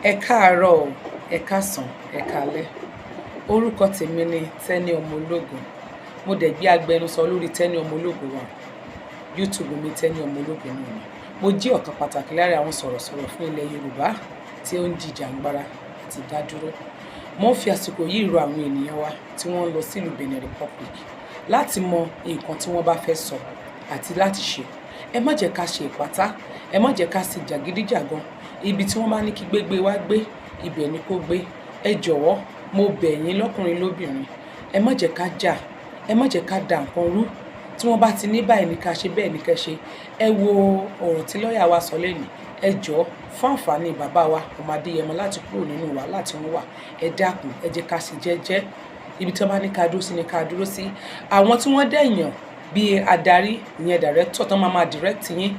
Ẹ káàárọ̀ o, ẹ káàsán, ẹ káalẹ́. Orúkọ tèmi ni Tenny Ọmọ Ológo. Mo dẹ̀ gbé agbẹnusọ lórí Tenny Ọmọ Ológo wa. YouTube mi, Tenny Ọmọ Ológo náà ni. Mo jẹ́ ọ̀kan pàtàkì lára àwọn sọ̀rọ̀sọ̀rọ̀ fún ilẹ̀ Yorùbá tí ó ń jìjàǹgbara àti dádúró. Mo ń fi àsìkò yìí rọ àwọn ènìyàn wa tí wọ́n ń lọ sílùú Benin Republic láti mọ nǹkan tí wọ́n bá fẹ́ sọ àti láti ṣe. Ẹ má jẹ́ ká ṣe ìpátá, ẹ má jẹ́ ká ṣe jàgídíjàgan. Ibi tí wọ́n bá ní kí gbégbé wá gbé, ibẹ̀ ni kó gbé. Ẹ jọ̀wọ́, mo bẹ̀ yín lọ́kùnrin lóbìnrin. Ẹ má jẹ́ ká jà, ẹ má jẹ́ ká da nǹkan rú. Tí wọ́n bá ti ní báyìí ní ká ṣe, bẹ́ẹ̀ ni ká ṣe. Ẹ wo ọ̀rọ̀ tí lọ́ọ̀yà wa sọ lẹ́nu. Ẹ jọ̀ọ́, fún àǹfààní bàbá wa ọmọ Adéyẹmọ láti kúrò nínú wàhálà tí wọ́n wà. Ẹ dákun, ẹ jẹ́ ká ṣe jẹ́jẹ́. Ibi tí wọ́n bá ní ká dúró sí ni ká dúró sí. Àwọn tí wọ́n dẹ̀ yàn bí adarí, ìyẹn director tó máa máa direct yín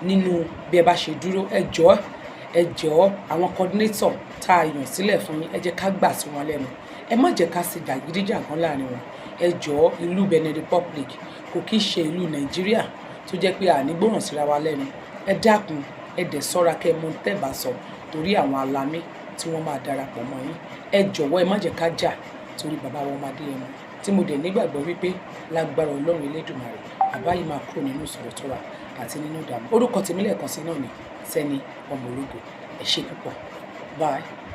nínú bí ẹ bá ṣe dúró. Ẹ jọ̀ọ́, ẹ jọ̀ọ́, àwọn coordinator tá a yàn sílẹ̀ fún yín, ẹ jẹ́ ká gbà sí wọn lẹ́nu. Ẹ má jẹ́ ká ṣe jàgídíjàgan láàrin wọn. Ẹ jọ̀ọ́, ìlú Benin Republic kò kí ṣe ìlú Nàìjíríà tó jẹ́ pé àní gbọ́ràn síra wa lẹ́nu. Ẹ dákun, ẹ dẹ̀ ṣọ́ra kẹ́ ẹ mọ tẹ́ bá sọ torí àwọn alamí tí wọ́n máa darapọ̀ mọ́ yín. Ẹ jọ̀wọ́, ẹ má jẹ́ ká jà torí bàbá wa ọmọ Adéyẹmọ, tí mo dẹ̀ nígbàgbọ́ wípé lágbára Ọlọ́run Elédùmarè, bàbá yìí máa kúrò nínú ìṣòro tó wà àti nínú ìdààmú. Orúkọ tèmi lẹ́ẹ̀kan sí náà ni Tenny Ọmọ Ológo. Ẹ ṣé púpọ̀. Bye.